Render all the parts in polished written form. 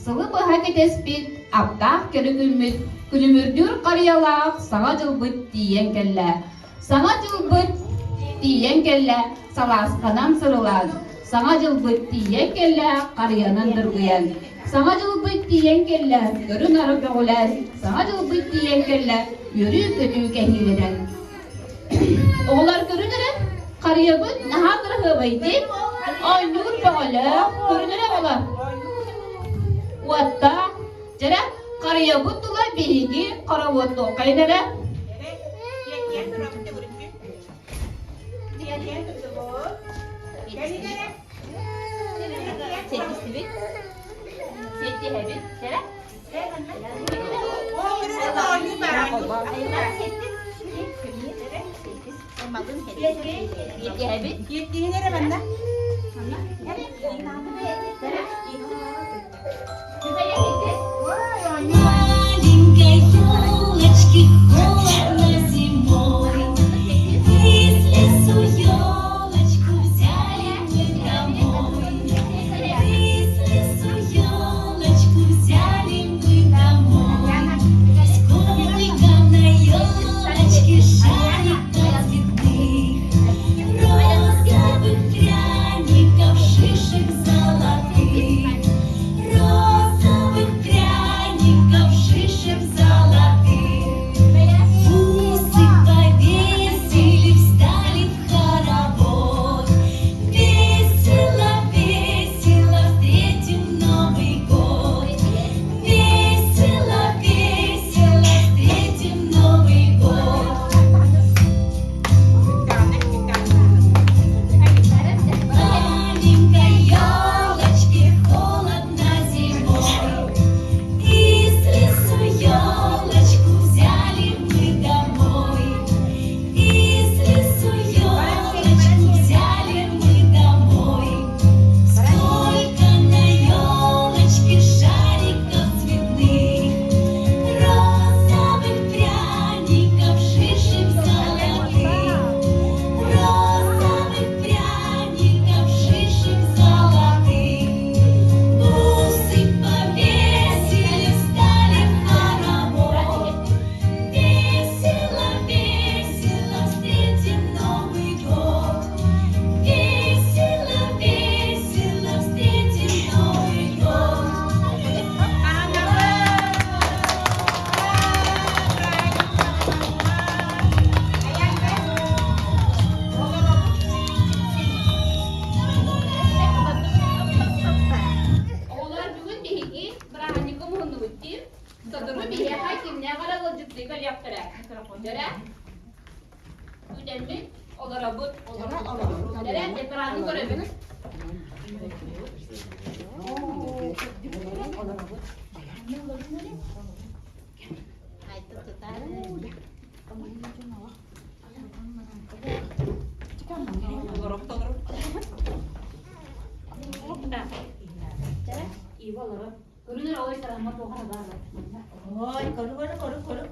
Сылы быһа кэтэспит аптаах кэрэ күммүт, күлүмүрдүүр харыйалаах Саҥа дьылбыт тиийэн кэллэ. Саҥа дьылбыт тиийэн кэллэ, салаасканан сырылаан. Саҥа дьылбыт тиийэн кэллэ, харыйанан дыргыйан. Саҥа дьылбыт тиийэн кэллэ, көрү-нары көҕүлээн. Саҥа дьылбыт тиийэн кэллэ, үөрүү-көтүү кэһиилэнэн. Оҕолор көрүн эрэ, харыйабыт наһаа кыраһыабай дии. Оонньуур бөҕөлөөх, көрүн эрэ оҕолор. Уоттаах, дьэрэ, харыйабыт тула биһиги хороводтуоххайын эрэ. Сиэттистибит. Сиэттиһэбит. Дьэрэ. Киэттиһин эрэ манна. Маленькой елочке холодно зимой, Из лесу елочку взяли мы домой. Из лесу елочку взяли мы домой. Сколько на елочке шариков цветных, Розовых пряников, шишек золотых, Розовых пряников, шишек золотых. Бусы повесили, встали в хоровод. Весело, весело встретим Новый год. Весело, весело встретим Новый год. Маленькой елочке холодно зимой. Из лесу елочку взяли мы домой. Из лесу елочку взяли мы домой. Сколько на елочке шариков цветных, Розовых пряников, шишек золотых, Розовых пряников, шишек золотых. Бусы повесили, встали в хоровод. Весело, весело встретим Новый год. Весело, весело встретим Новый год. Оҕолор бүгүн биһиги бырааһынньыкка муһуннубут дии. Сотору биһиэхэ кимнээх эрэ ыалдьыттыы кэлиэхтэрэ. Дьэрэ, Үтэммит, олоробут. Дьэрэ, экраны көрөбүт. Ой, көрү көрү көрү көрү.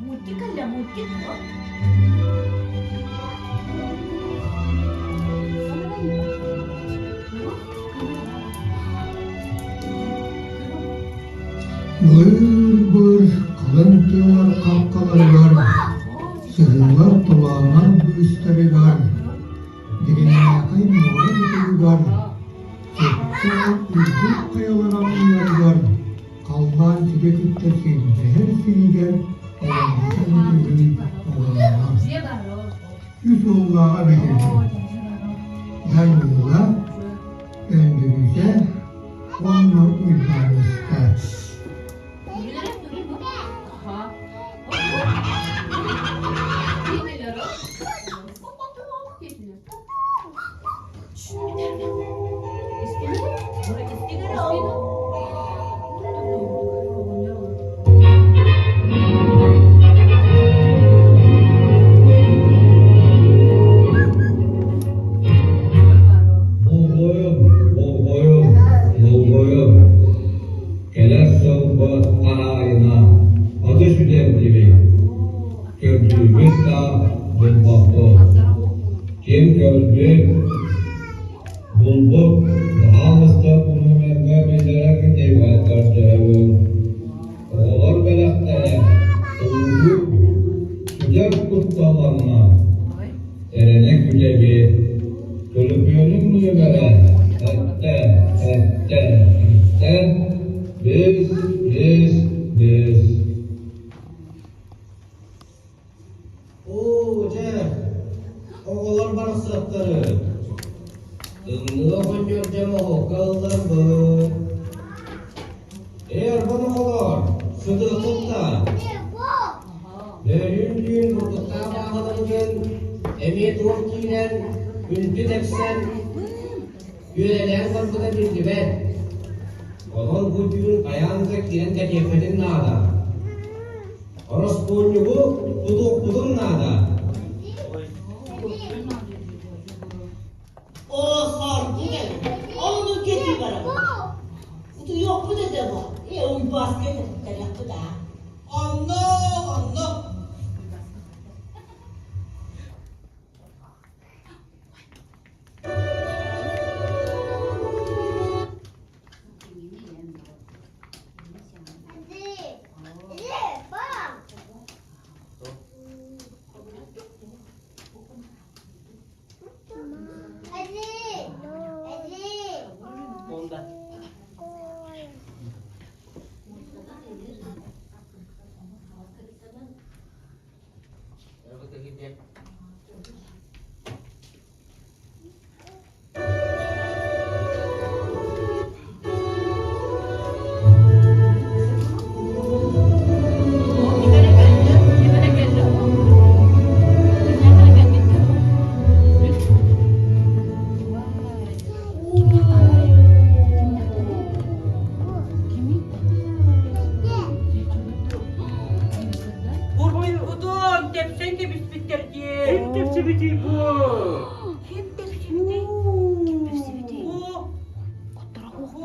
Мультик мультик. Былыр-былыр халыҥ тыалар хаххаларыгар, сыһыылар-толооннор быыстарыгар, дириҥнээхэй муора кытылыгар, сөптөөх үрдүк хайалар анныларыгар халлаан сирэ кытта силбэһэр сиригэр олорбута үтүгүн олороллор. Үс уоллааҕа эбэтэ Данила, Өндөрүүтэ уонна Уйбаныска. Эйигин көрбүт, булбут, баһаалыста бу нүөмэргэ биллэрэ кэтиэҕэ көрдөһөбүн. Оҕолор бэлэхтэрэ ыллыыр, сүтэр кутталланна, эрэнэ күтэбит. Төлөпүөнүҥ нүөмэрэ сэттэ, сэттэ, сэттэ, биэс, биэс, биэс. Оо, дьэ, оҕолор барахсаттары, тымныы оҕонньор дьэ моһуокка ылларбыт. Ээ, арбан оҕолоор, сытыаххыт да. Бөлүүн түүн бурдуктаах бааһынабытын эмиэ туох киирэн, үнтү тэпсэн, үөрэлээн барбыта биллибэт. Онон бу түүн хайаан да киирэн кэтиэххитин наада. Ороспуонньугу тутуохпутун наада. Оо, соргу кэлин. Онну кэтии барабын. Утуйуохпут этэ бу. Ээ, уйбааска кэлиэхпит аа. Онно, онно. Бурбутун тэпсэн кэбиспиттэр дии. Ким тэпсибитий бу? Ким тэпсибитий? Бу. Бу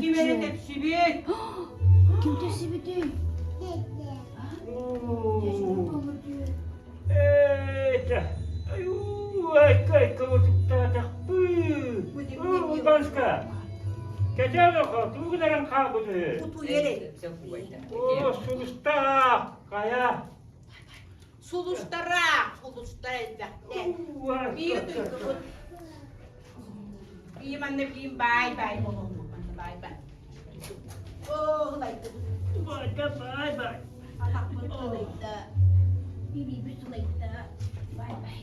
ким эрэ тэпсибит. Ким тэпсибитий? Ээ, айка утуктаатахпыы. Уйбанска. Кэтээн охо, тугу гынаран хаалбыт үһү? Оо, сулустаах, хайа. Сулустара, сулустар элбэхтэр. Биир туйгубут. Биир манна билиим баай-баай буолуохпут манна баай-баай. Оо, ылайдыбыт. Баай-баай. Атахпыт сылайда. Илиибит сылайда. Баай-баай.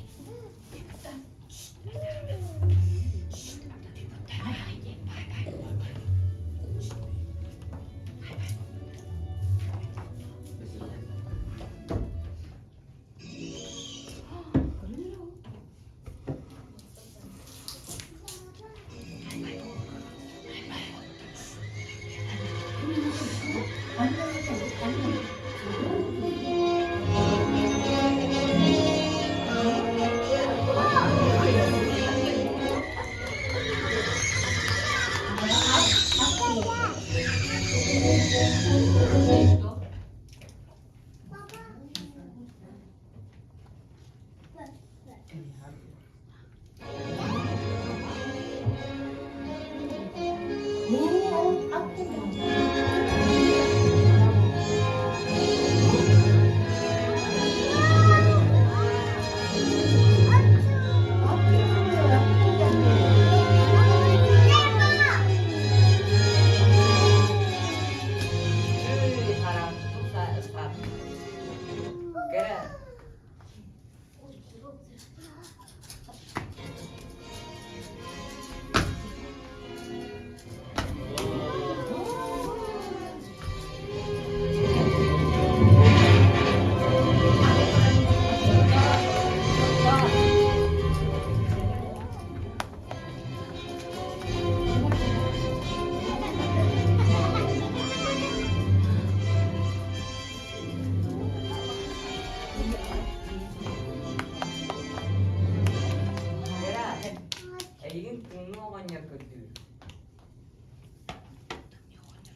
Эйигин тымныы оҕонньор көрдүүр.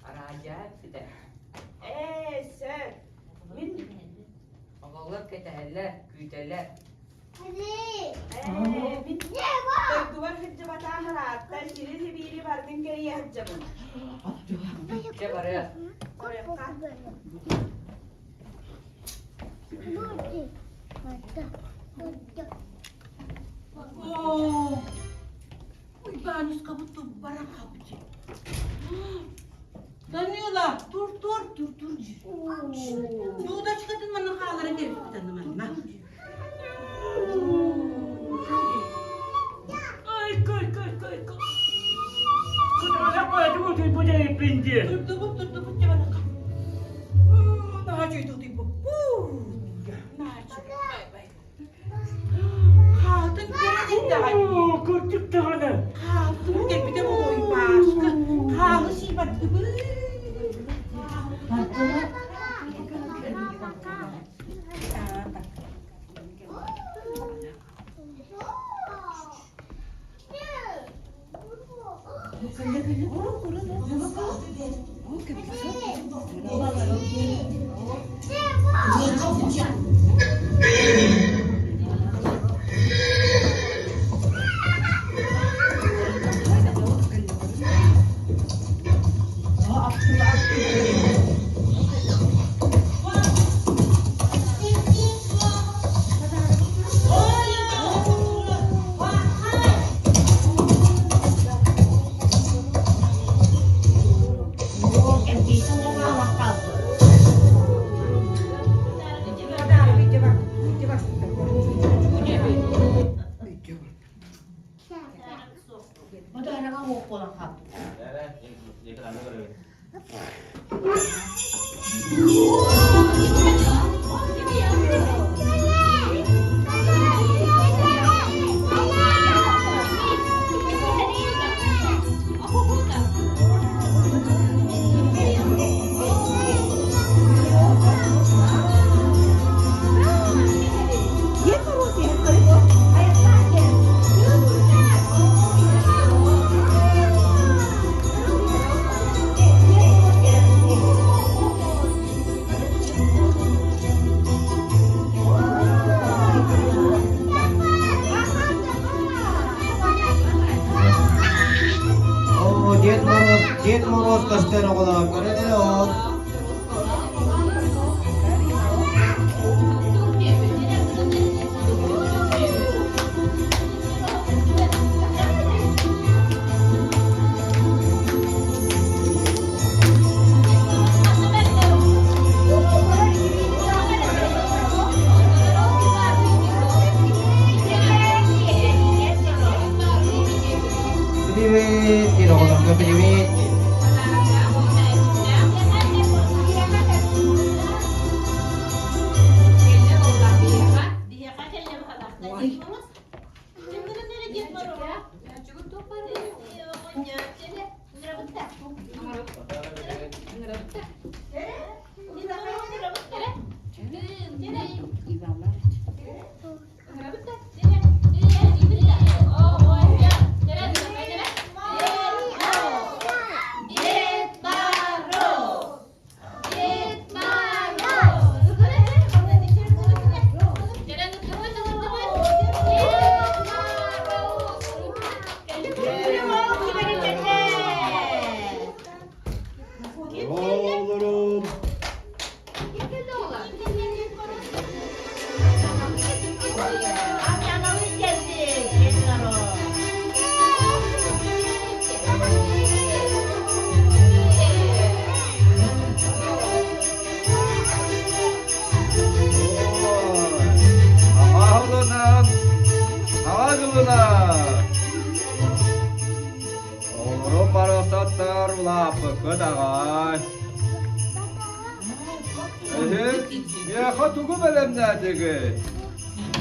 Араадьыйа эппитэ. Ээ, сэр. Мин Оҕолор кэтэһэллэр, күүтэллэр. Дойдубар сылдьыбатаах ыраатта, сири-сибиири барытын кэрийэ сылдьабын. Дьэ барыа. Барыахха. Оо, Уйбаанускабыт туббаран хаалбыт. Данила, тур тур тур тур дии. Дуудачкатын манна хаалара кэлбит аны манна. Ай, кой, кой, кой, кой. Кытаанах баатыбыт бу дайыппин дии. Турдубут, турдубут дьэ бараха. Наачуй тутуйбут. Наачуй. Хаатын кэрэ диттэҕэ. Кырдьык даҕаны. Хаатын кэлбитэ буолуой Пашка. Хаалы сии бардыбыт. Оо, Дед Мороз, Дед Мороз көстөр оҕолор, көрөн эрэ ол. Привет, диир оҕолорго привет. Oğlum. Аҕалынан, аҕалынан. Оҕолорум барахсаттар улааппыккыт аҕай. Эһи, миэхэ тугу бэлэмнээтигит?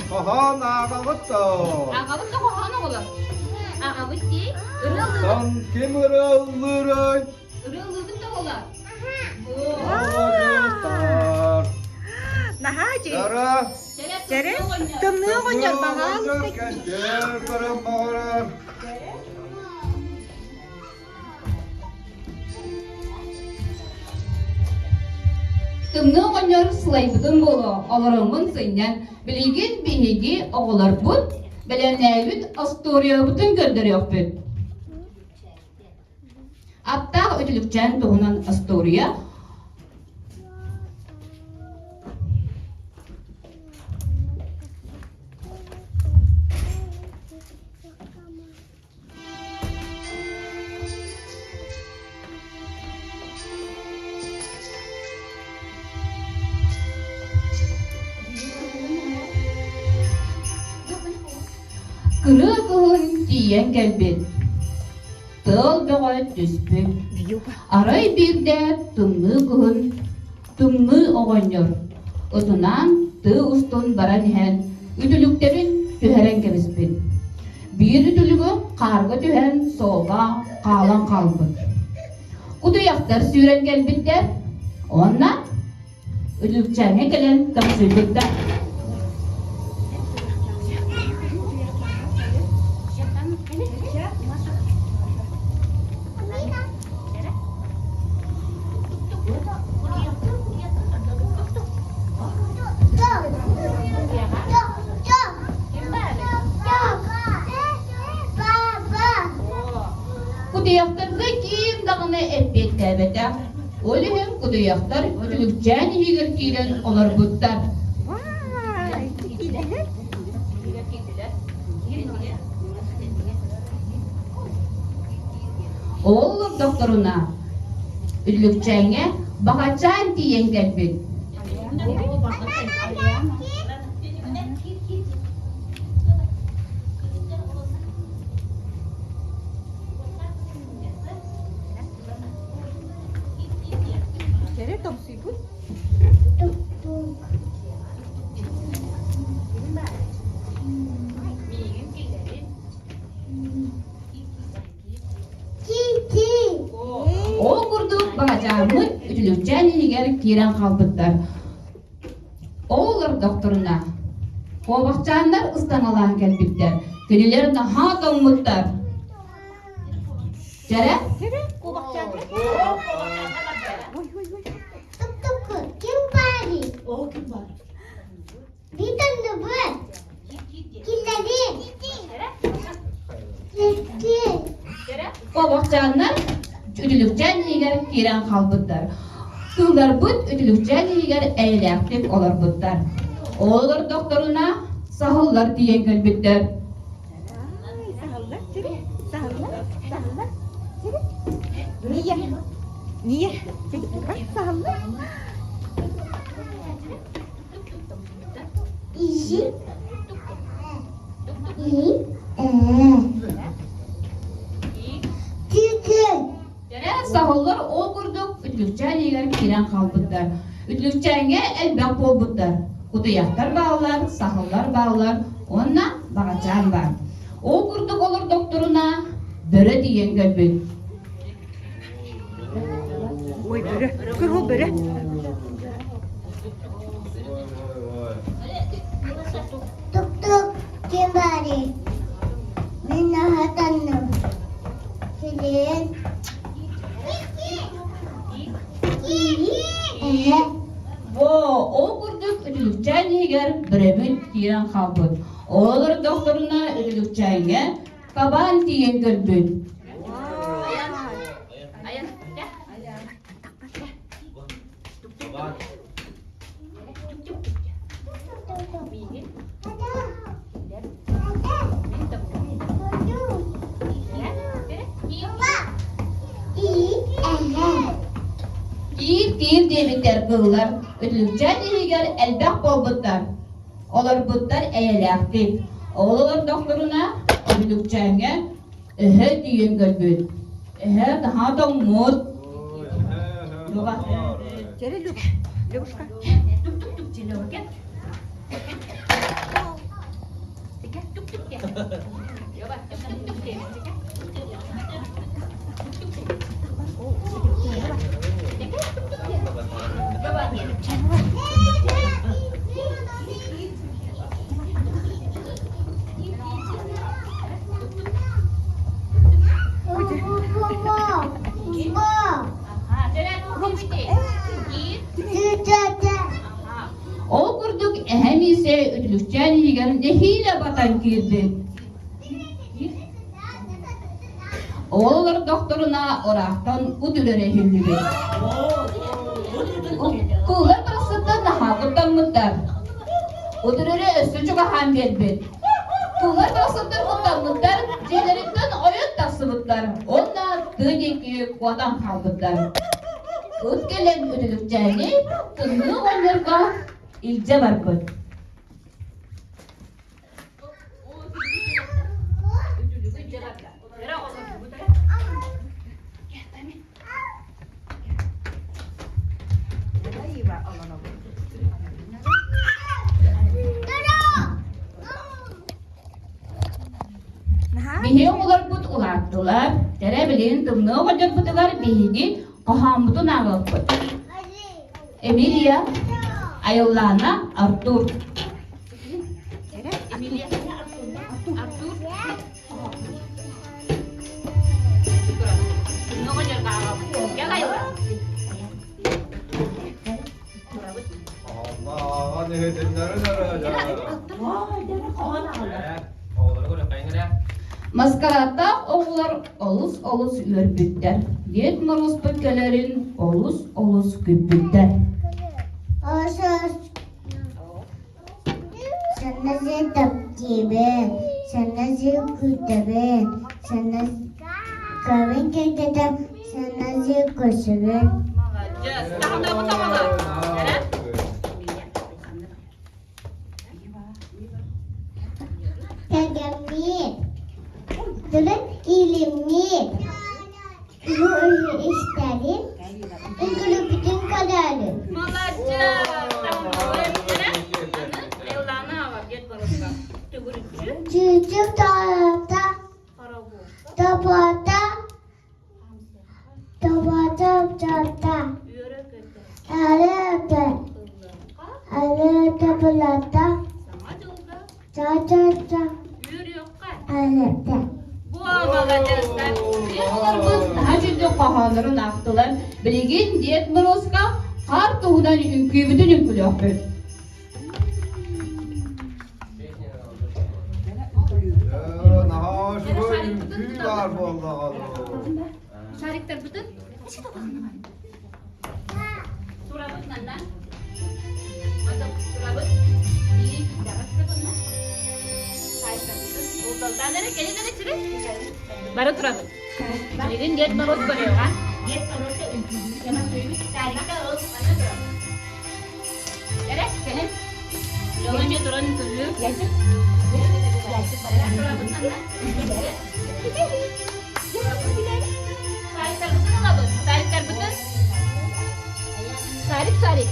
Хоһоон ааҕаҕыт дуо? Аҕабыт да хоһоон оҕолор. Аҕабыт дии, ырыалыыбыт. Оттон ким ырыаллыырый? Ырыалыыбыт да оҕолор. Молодецтар. Наһаа үчүгэй. Дара, Чэрэ, тымныы оҕонньор баҕаалыста кэнчээр көрөн баҕарар. Тымныы оҕонньор сылайбытын буолуо, олороҥҥун сынньан, билигин биһиги оҕолорбут бэлэмнээбит остуоруйабытын көрдөрүөхпүт. Аптаах үтүлүкчээн туһунан остуоруйа Кырыы кыһын тиийэн кэлбит, тыал бөҕө түспүт. Арай биирдэ тымныы кыһын Тымныы оҕонньор ытынаан тыы устун баран иһэн үтүлүктэрин түһэрэн кэбиспит. Биир үтүлүгү хаарга түһэн суолга хаалан хаалбыт. Кутуйахтар сүүрэн кэлбиттэр уонна үтүлүкчээҥҥэ кэлэн тоҥсуйбуттар. Кутуйахтарга ким даҕаны эппиэттээбэтэх. Ол иһин кутуйахтар үтүлүкчээн иһигэр киирэн олорбуттар. Ол олордохторуна Үтүлүкчээҥҥэ Баҕачаан тиийэн кэлбит. Кэрэ тоҥсуйбут. Ол курдук баҕачааммыт үтүлүкчээн иһигэр киирэн хаалбыттар. Ол олордохторуна куобахчааннар ыстаҥалаан кэлбиттэр. Кинилэр наһаа тоҥмуттар. Чэрэ? Чэрэ, куобахчааннар. Ой, ой, ой. Ким баарый? Оо, ким баар? Битанныбыт. Киллэри. Куобахчааннар үтүлүкчээн иһигэр киирэн хаалбыттар. Кыылларбыт үтүлүкчээн иһигэр эйэлээхтик олорбуттар. Ол олордохторуна саһыллар тиийэн кэлбиттэр. Саһыллар, чэрэ, саһыллар, саһыллар, чэрэ. Ния, Ния, саһыллар. И. И. Саһыллар ол курдук үтүлүкчээн иһигэр киирэн хаалбыттар. Үтүлүкчээҥҥэ элбэх буолбуттар. Кутуйахтар бааллар, саһыллар бааллар уонна баҕачаан баар. Ол курдук олордохторуна бөрө тиийэн кэлбит. Ой, бөрө. Көр ол бөрө. Тук-тук, ким баарый? Мин аһатанным. Килиэн. Эһэ. Во, ол курдук үтүлүкчээн иһигэр бөрөбүт киирэн хаалбыт. Ол олордохторуна үтүлүкчээҥҥэ Кабаан тиийэн көрбүт. Киир-киир диэбиттэр кыыллар үтүлүкчээн иһигэр элбэх буолбуттар. Олорбуттар эйэлээхтик. Ол олордохторуна үтүлүкчээҥҥэ эһэ тиийэн кэлбит. Эһэ наһаа тоҥмут. Чэрэ, Люба, Левушка. үтүлүкчээн иһигэр нэһиилэ батан киирбит. Ол олордохторуна ыраахтан ыт үрэрэ иһиллибит. Кыыллар барахсаттар наһаа куттаммыттар. Ыт үрэрэ өссө чугаһаан биэрбит. Кыыллар барахсаттар куттаммыттар, дьиэлэриттэн ойон тахсыбыттар уонна тыа диэки куотан хаалбыттар. Ыт кэлэн үтүлүкчээни тымныы оҕонньорго илдьэ барбыт. Биһиги оҕолорбут улааттылар, тэрэ билигин тымныы оҕонньорбутугар биһиги хоһооммутун ааҕыахпыт. Эмилия, Айыллаана, Артур. Эмилия, Артур. Тымныы оҕонньорго ааҕабыт. Кэл Айыллаана. Аллаҕа иһитиннэрин эрэ. Маскарааттаах оҕолор олус-олус үөрбүттэр, Дед Моруоспут кэлэрин олус-олус күүппүттэр. Санази таптыыбын, санази күүтэбин, санази кэргэтэ, санази көрсөбүн. Маладьыас. Таһынабыт оҕолор. Эрэ? Кэргэммин, тылын иилиммин, бу истэрин, үҥкүлүппүтүн көрөөрү. Маладьыас. Аны Элланы аҕа Дед Морозка. Төгүрүччү. Чүүчүк тоҕото, тобото, тобото чорто, арыта, арыта булата, ча-ча-ча, арыта. Бу маладьыастар. Оҕолорбут наһаа үчүгэй хоһооннорун аахтылар. Билигин Дед Морозка хаар туһунан үҥкүүбүтүн үҥкүлүөхпүт. Наһаа үчүгэй үҥкүү баар буоллаҕа дуу. Шариктарбытын турабыт манна. Турабыт. Бары турабыт. Билигин Дед Мороз көрүөҕэ. Дед Морозка үҥкүүлүүр. Шарикка ол манна турабыт. Эрэ, кэлин. Дьоно эмиэ туран үҥкүүлүүр. Турабыт манна. Шариктарбытын ылабыт. Шариктарбытын. Шарик, шарик.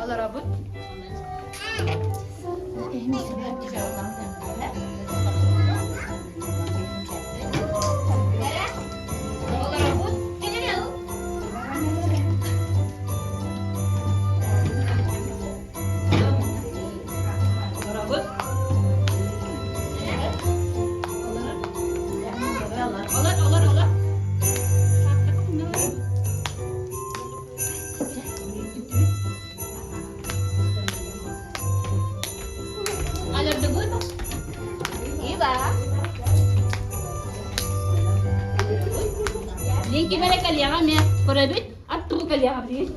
Олоробут. Олоробут. Олоробут. Олор, олор, олор. Олордубут. Ива. Лин кимэрэ кэлиэҕэ эмиэ көрөбүт, аттуу кэлиэҕэ билигин.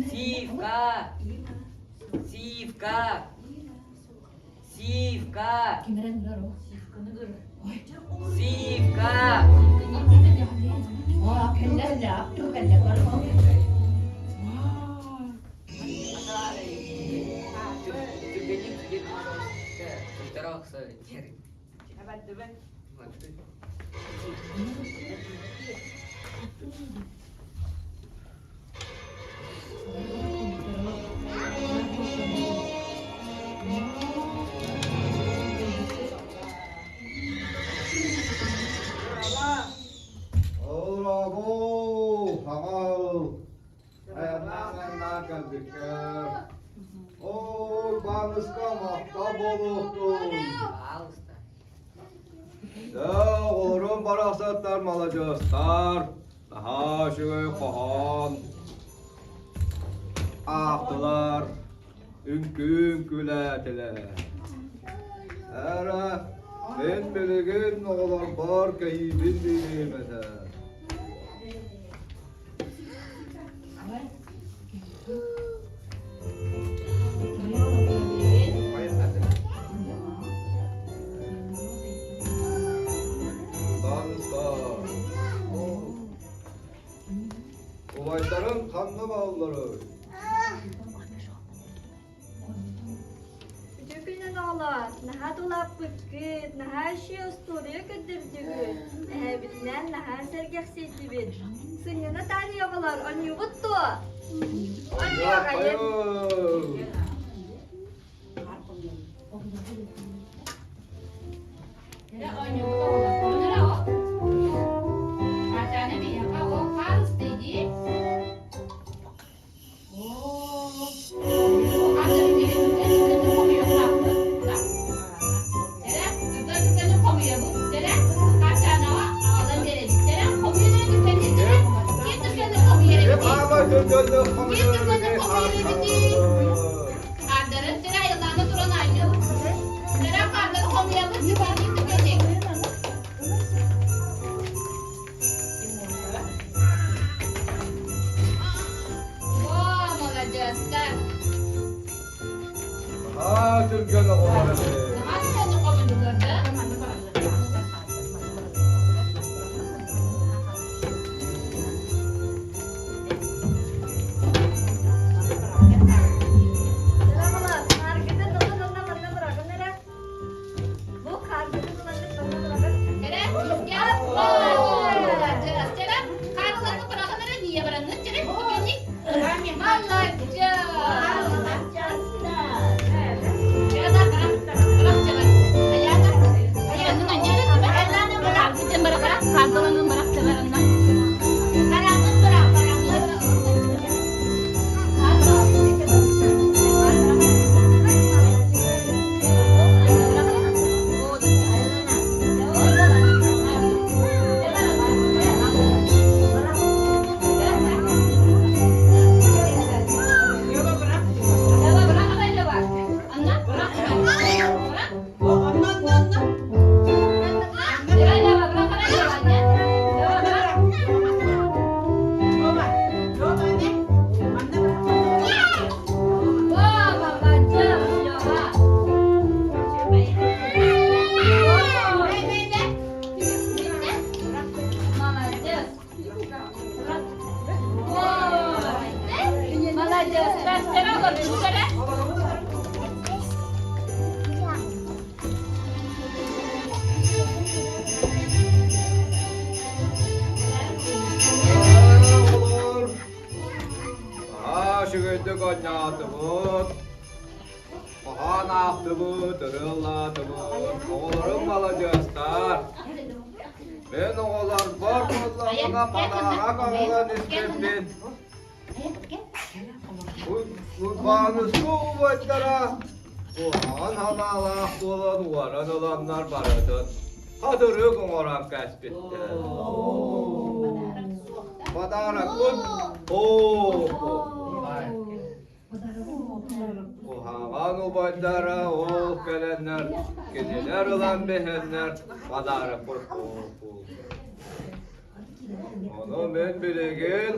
Сивка! Сивка! Сивка! Сивка! Олорбу, хаҥал, айаннаан-айаннаан кэлбиккэр. Оо, Уйбааныска махтал буолуохтун. Дьэ, оҕолорум барахсаттар маладьыастар, наһаа үчүгэй хоһоон аахтылар, үҥкүү үҥкүүлээтилэр. Эрэ, мин билигин оҕолорбор кэһиибин биэриэм этэ. Убайдарым ханна баалларый? Үтүө күнүн оҕолоор, наһаа тулааппыккыт, наһаа үчүгэй остуоруйа көрдөрдүгүт, эһэбитинээн наһаа сэргэхсийдибит. Сынньана таарыйа оҕолор, оонньуубут дуо? Оонньуоҕайын. Эрэ оонньуубут оҕолор. Онно эрэ о. Хаачаана биһиэхэ ол хаарыс дии. О, молодецтар! Аа, түргэн оҕолор эбит. Наһаа түргэнник хомуйдулар да? Оҕолор, хааргытын ылын уонна манна быраҕын эрэ. Бу хааргытын ыланнык манна быраҕын. Кэрэ, кискэ, молодец! Кэрэ, хаарыларгы быраҕын эрэ, ние баранныт, кэрэ, түргэнник. Молодец! Молодец! Аа, оҕолор, аа, үчүгэйдик оонньоотубут. Хоһоон аахтыбыт, ырыалаатыбыт. Оҕолорум маладьыастар. Мин оҕолорбор буоллаҕына подарок оҥорон испиппин. Уйбааныскы убайдара куһаҕан санаалаах буолан уоран ыланнар барытын хатырык оҥорон кээспиттэр. Подарокпут Куһаҕан убайдара ол кэлэннэр, кинилэр ылан биһэннэр подарокпут Ону мин билигин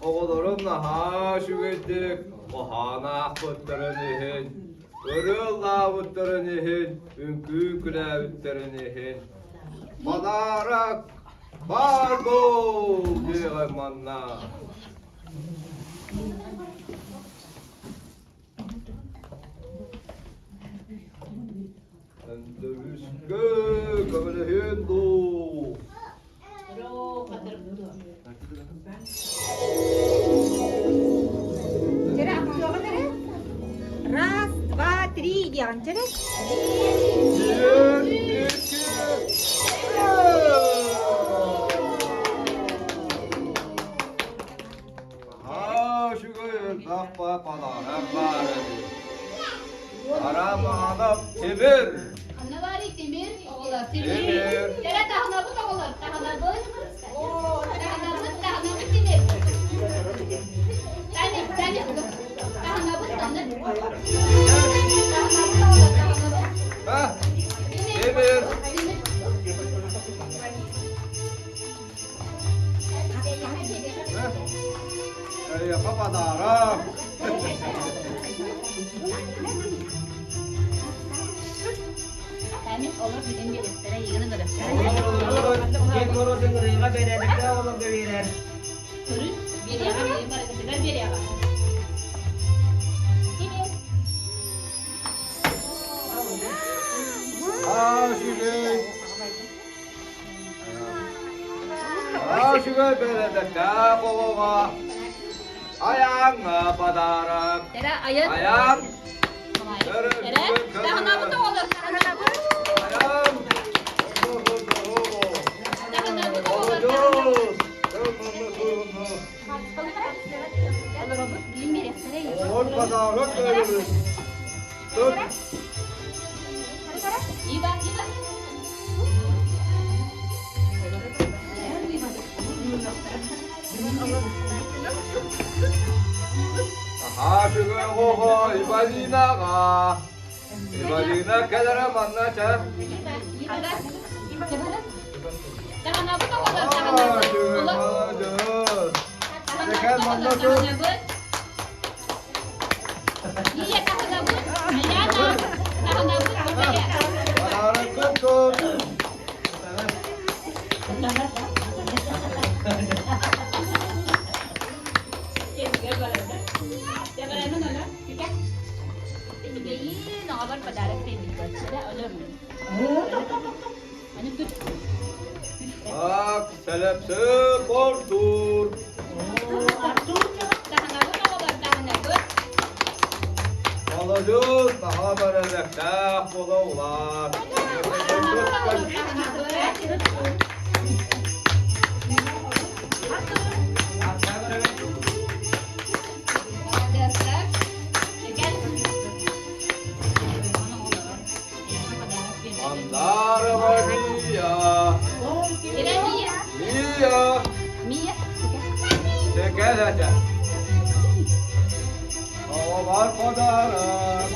оҕолорум наһаа үчүгэйдик хоһоон аахпыттарын иһин, ырыа ыллаабыттарын иһин, үҥкүү үҥкүүлээбиттэрин иһин подарок баар буол диэҕим манна. Өндөрүскэ көмөлөһүөн дуу? Чэрэ, ахтыаҕын эрэ. Раз, два, три диэҕин чэрэ. Биир, икки, Наһаа үчүгэй элбэх подарок баар эбит. Арамаанап Тимир! Ханна баарый Тимир? Оҕолор, Тимир. Тимир! Кэрэ таһынабыт оҕолор, таһынабыт. Таһынабыт, таһынабыт Тимир. Таня, Таня, таһынабыт, таһынабыт. Таһынабыт оҕолор, таһынабыт. Ха! Олор бүтэн биэриэхтэрэ, иигин ыҥырыахтара. Дед Мороз ыҥырыыга бэрээдэктээх олорго биэрэр. Көрүн, биэриэҕэ, билигин барытыгар биэриэҕэ. Аашүгэй. Аашүгэй бэрээдэктээх оҕоҕо. Айааҥҥа подарок. Эрэ айан. Айаан. Эрэ. Таһынабыт оҕолор, таһынабыт. Айаан. Таһынабыт оҕолор, Молодец. Олоробут, билин биэриэхтэрэ. Оҕолор подарок беребит. Тут. Ива, Ива. Аһаа оҕо Ивалинаҕа. Ивалина кэлэрэ манна чэ. Таһынабыт оҕолор, таһынабыт. Молодец. Кэл манна тут. Ия таһынабыт. Аяна. Таһынабыт. Подарок тут. Ак, сэлэпсэ Артур. Молодец, наһаа бэрээдэктээх буола улаат. Мандарова Мия. Мия. Мия. Тэкэлэтэ. Оҕолор подарок.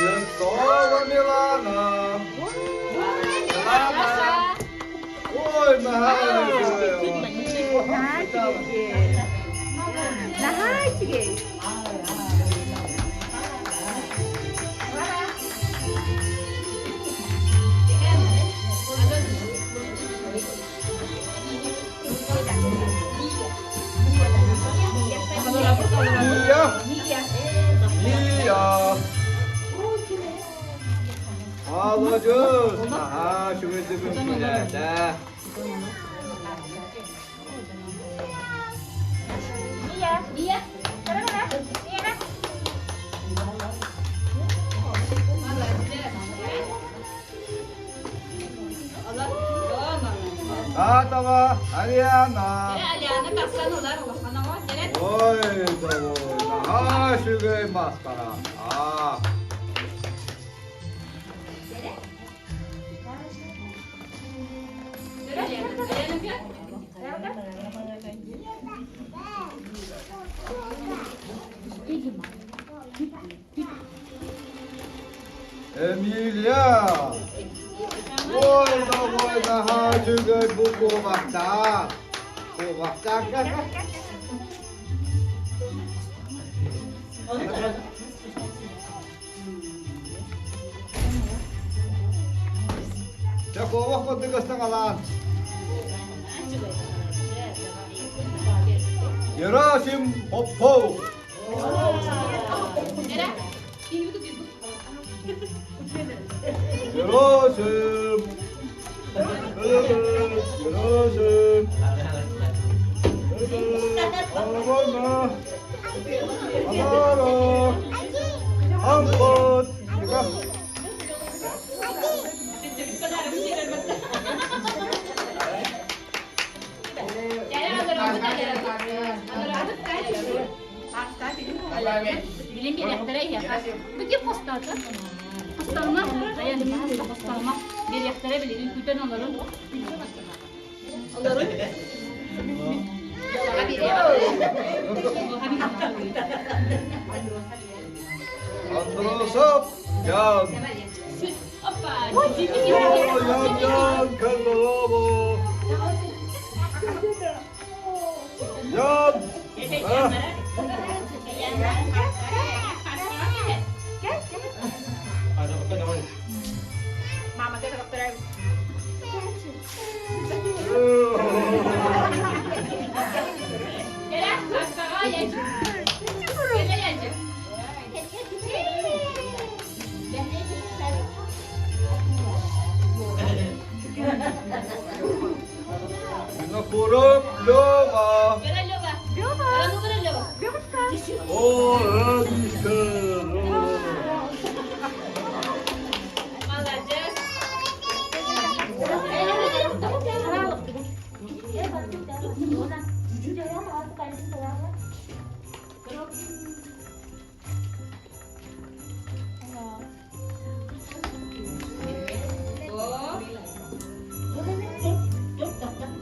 Христово Милана. Милана. Ой, Наһаа үчүгэй. Мия. Мия. Молодец. Наһаа үчүгэйдик үҥкүүлээтэ. Мия. Мия. Татова Ариана. Ариана тахсан ылар улахан оҕо. Ой, довой, наһаа үчүгэй маскара. Аа. Эмилия! Ой, довой, наһаа үчүгэй бу куобахтаах. Куобахтаах. Чэ, куобах курдук ыстаҥалаан. Герасим Попов! Герасим! Герасим! Арабана! Амара! Ампот! Билин биэриэхтэрэ иһиэхэ. Бу ким хостоото? Хосторума. Айан хосторума. Биэриэхтэрэ билигин күтэн олорун. Олорун. Андросов Ян. Ян, Ян, Карлова. Ян. Винокуров Лёва. О, Радушка.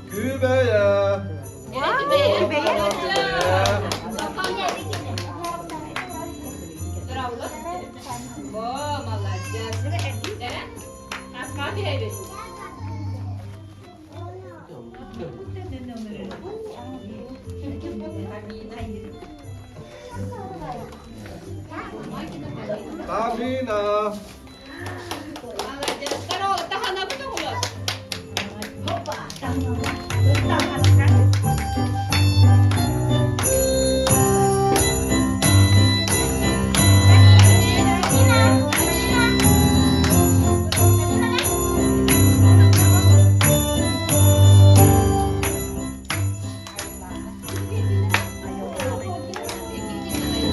Күбэйэ. Тамина.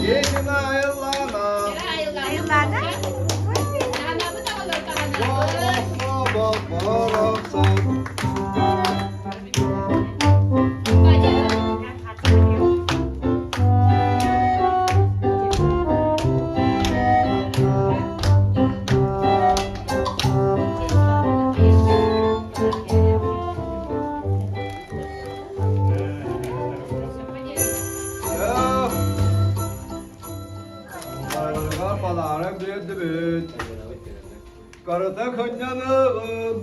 Ленина Айлана. Айыллаана. Барахсан. Подарок биэрдибит. Карата кынньаныгын.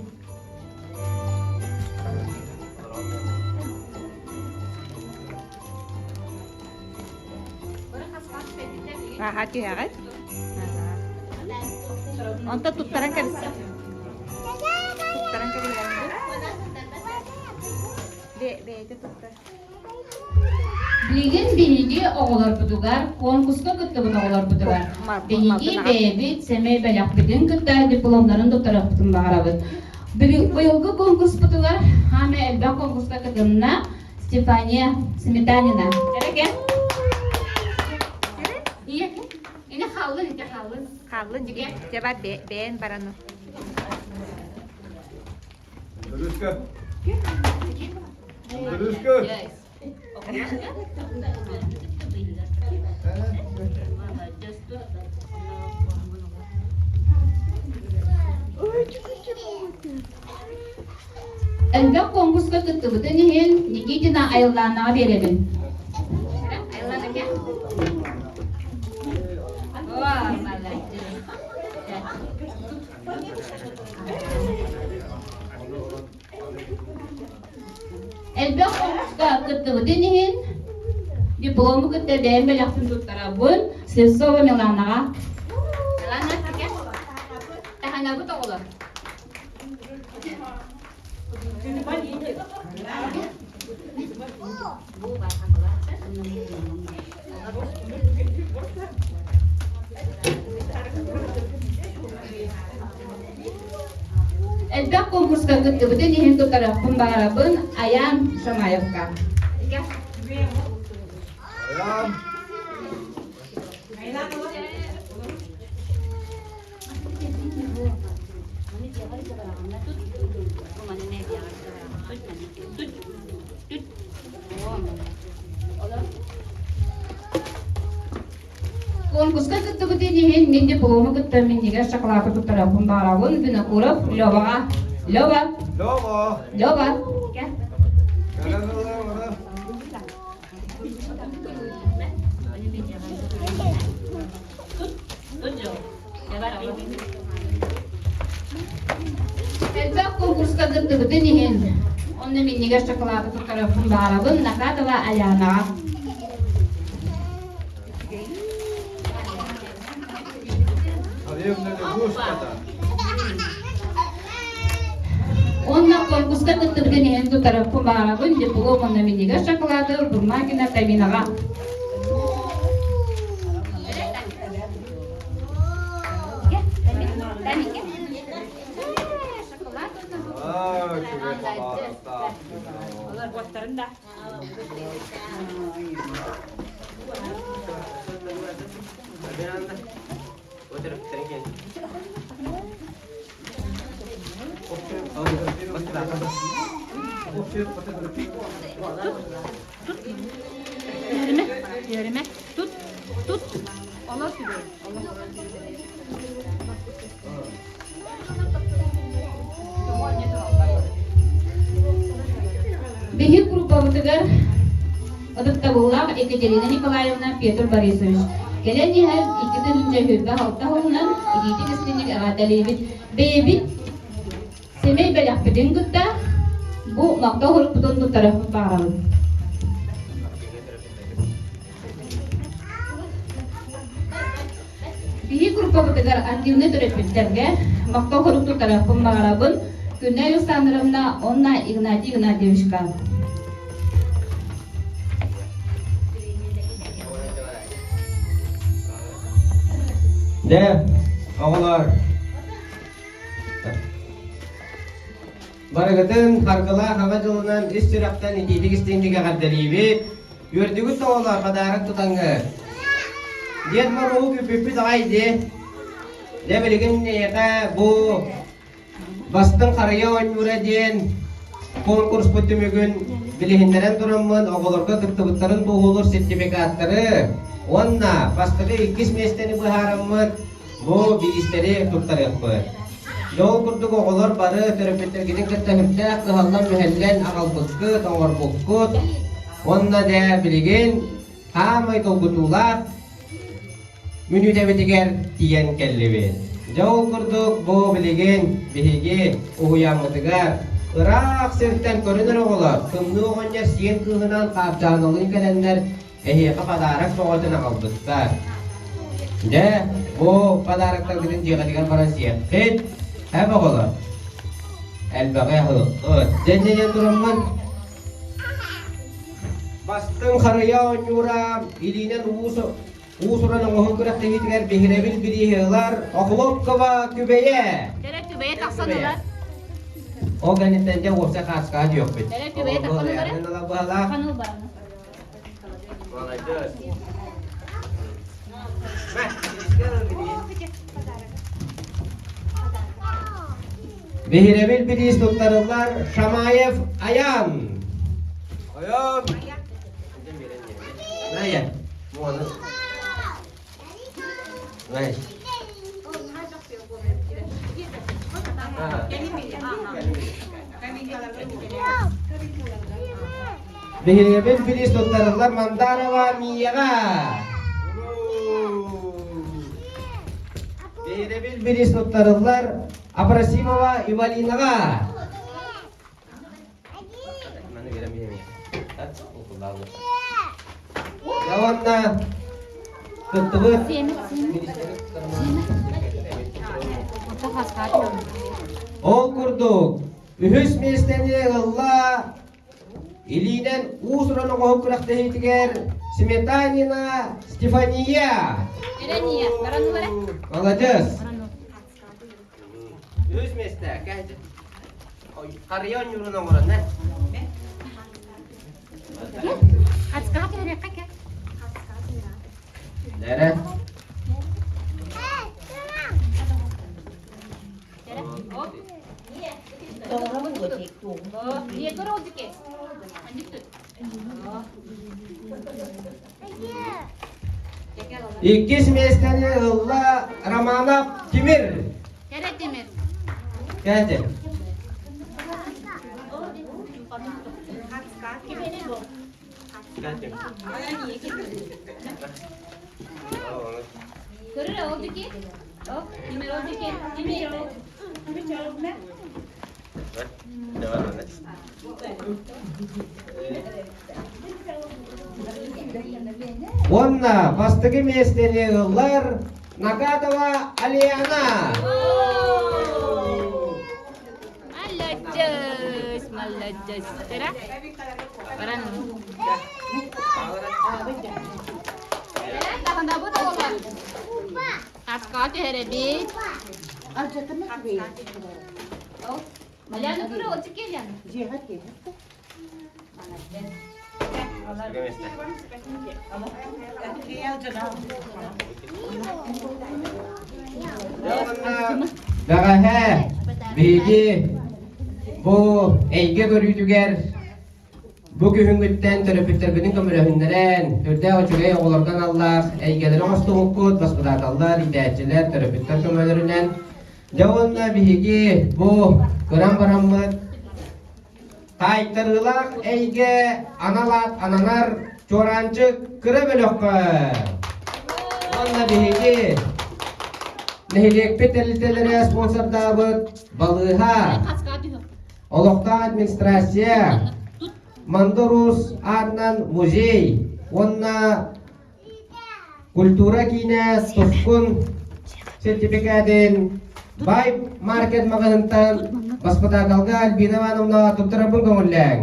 Аха түһэҕит. Онто туттаран кэбис. Туттаран кэбиһэҕин. Бэйэтэ туттар. Билигин биһиги оҕолорбутугар, конкурска кыттыбыт оҕолорбутугар биһиги бэйэбит сэмэй бэлэхпитин кытта дипломнарын туттарыахпытын баҕарабыт. Быйылгы конкурспутугар хаамай элбэх конкурска кытынна Стефания Сметанина. Кэрэкэ. Ийэ, ини хааллын, ити хааллын. Хааллын, дьэ бар бэйэн баран. Дөрүскэ. Дөрүскэ. Элбэх конкурска кыттыбытын иһин Никитина Айыллаанаҕа биэрэбин. Элбэх конкурска кыттыбытын иһин диплому кытта бэйэм бэлэхпин туттарабын Слепцова Миланаҕа. Милана, таһанабыт оҕолор. Элбэх конкурска кыттыбытын иһин туттарыахпын баҕарабын Аян Шамаевка. Аян. Конкурска кыттыбытын иһин мин диплому кытта минньигэс шоколады туттарыахпын баҕарабын Винокуров Леваҕа. Лева! Лева! Лева! кыттыбытын иһин онно минньигэс шоколады туттарыахпын баҕарабын Накатова Аянаҕа. Уонна конкурска кыттыбытын иһин туттарыахпын баҕарабын диплом уонна минньигэс шоколады Бурмакина Таминаҕа. Үөрүмэ, үөрүмэ. Тут, тут. Олор түбэй. Биһиги группабытыгар ытыктабыллаах Екатерина Николаевна Петр Борисович кэлэн иһэр 2026 сылынан итиитик истиҥник эҕэрдэлиибит. Бэйэбит сэмэй бэлэхпитин кытта бу махтал сурукпутун туттарыахпыт баҕарабыт. Биһиги группабытыгар активнай төрөппүттэргэ махтал сурук туттарыахпын баҕарабын Күннэй Александровна уонна Игнатий Игнатьевичка. Дьэ, оҕолор, Барыгытын харгылаах аҕа дьылынан ис сүрэхтэн итиитик истиҥник эҕэрдэлиибит. Үөрдүгүт оҕолор подарок тутаҥҥыт. Дед Моруоһу күүппүппүт аҕай дии. Дьэ билигин эйиэхэ бу бастыҥ харыйа оонньуура диэн конкурспут түмүгүн билиһиннэрэн тураммын оҕолорго кыттыбыттарын туоһулуур сертификаттары уонна бастакы иккис миэстэни быһаараммыт Бу бириистэри туттарыахпыт. Дьэ ол курдук оҕолор бары төрөппүттэргитин кытта сүрдээх кыһаллан-мүһэллэн аҕалбыккыт, оҥорбуккут. Уонна дьэ билигин хаамай долгутуулаах мүнүүтэбитигэр тиийэн кэллибит. Дьэ ол курдук бу билигин биһиги уһуйааммытыгар ыраах сиртэн көрүнэр оҕолор тымныы оҕонньор сиэн кыыһынан Хаарчааналыын кэлэннэр Эһиэхэ подарок бөҕөтүн аҕалбыттар. Дьэ, бу подароктаргытын дьиэҕитигэр баран сиэххит. Һэ оҕолор, элбэҕи аһыаххыт. Дьэ, дьэ, тураммын бастыҥ харыйа оонньуура илиинэн уус-уран оҥоһуу күрэхтэһиитигэр биһирэбил бирииһи ылар Охлопкова Күбэйэ. Кэрэ Күбэйэ тахсан ылар. Ол кэнниттэн дьэ уопсай хааскаҕа түһүөхпүт. Кэрэ Күбэйэ тахсан ылар. Молодец. Биһирэбил бириис туттарыллар Шамаев Аян. Аян. Аян. Най. Биһирэбил бириис туттарыллар Мандарова Мияҕа. Биһирэбил бириис туттарыллар Абрасимова Ивалинаҕа. Уонна кыттыбыт Ол курдук, үһүс миэстэни ылла илиинэн уус-уран оҥоһук күрэхтэһиитигэр Сметанина Стефания. Молодец! Үһүс миэстэ, кээчэ. Харыйа оонньуурун оҥорон, э? Ацкаҕа түһэриэххэ кэ. Дэрэ. Иккис миэстэни ылла Романов Тимир. Кэрэ Тимир. Кээти. Көрөр ол дики. Тимир ол дики. Тимир. Уонна бастакы миэстэни ыллар Накатова Алиана. Молодец, молодец. Тера. Баран. Таханабыт оҕолор. Хаска түһэрэбит. Маляна тура отчик Ляна. Бэҕэһээ биһиги бу эйгэ көрүүтүгэр бу күһүҥҥүттэн төрөппүттэрбитин көмөлөһүннэрэн, үрдээх үчүгэй оҕолорго аналлаах эйгэлэри оҥостубуккут, баспытааталлар, иитээччилэр, төрөппүттэр көмөлөрүнэн. Дьэ уонна биһиги бу кыран бараммыт Таайтарыылаах эйгэ анал аат ананар Чуораанчык кыра бөлөххө. Уонна биһиги нэһилиэкпит тэрилтэлэрэ спонсордаабыт балыыһа, олохтоох администрация, Мандорус аатынан музей уонна Культура киинэ Тускун сертификатын Бай Маркет маҕаһыынтан баспытааталга Альбина Ивановна туттарарбын көҥүллээҥ.